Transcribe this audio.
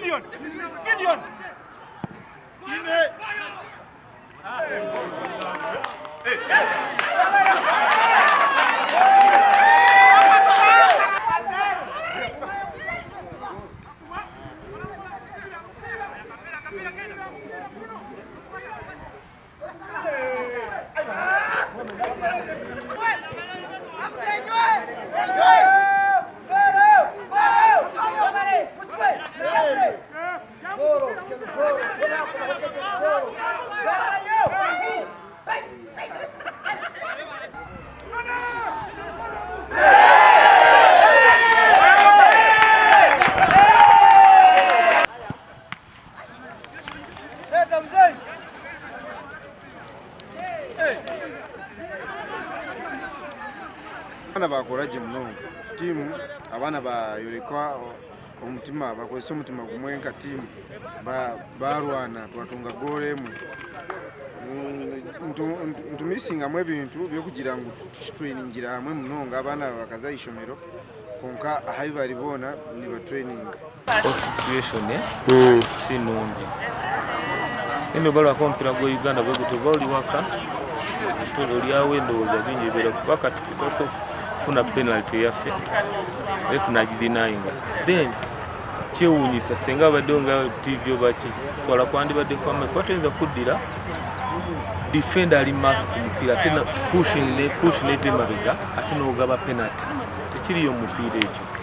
Gideon! Gideon! Ine! Abaana bakora gye munonga. Tiimu abaana bayoreka omutima, bakozesa omutima gumwe nka tiimu barwana twatunga goolo emwe. Nitumisingamu ebintu by'okugira ngu tukitrainingira hamwe munonga abaana bakaza aha ishomero kwonka ahu bari boona nibatraininga. Off situation si nungi. Eno balwako omupiira gwa Uganda bwe gutyo, oba oli waka olyawo endowooza bingi ebibeera, kuba kati tosobola kufuna penalty eyaffe, ref n'agidenyinga. Then kyewuunyisa senga abaddewo nga TV oba ki, kuswala kwandibadde kwamaanyi, kuba toyinza kuddira defender ali maaso ku mupiira ate pushing ne push neva emabega ate n'ogaba penalty. Tekiriyo mu mupiira ekyo.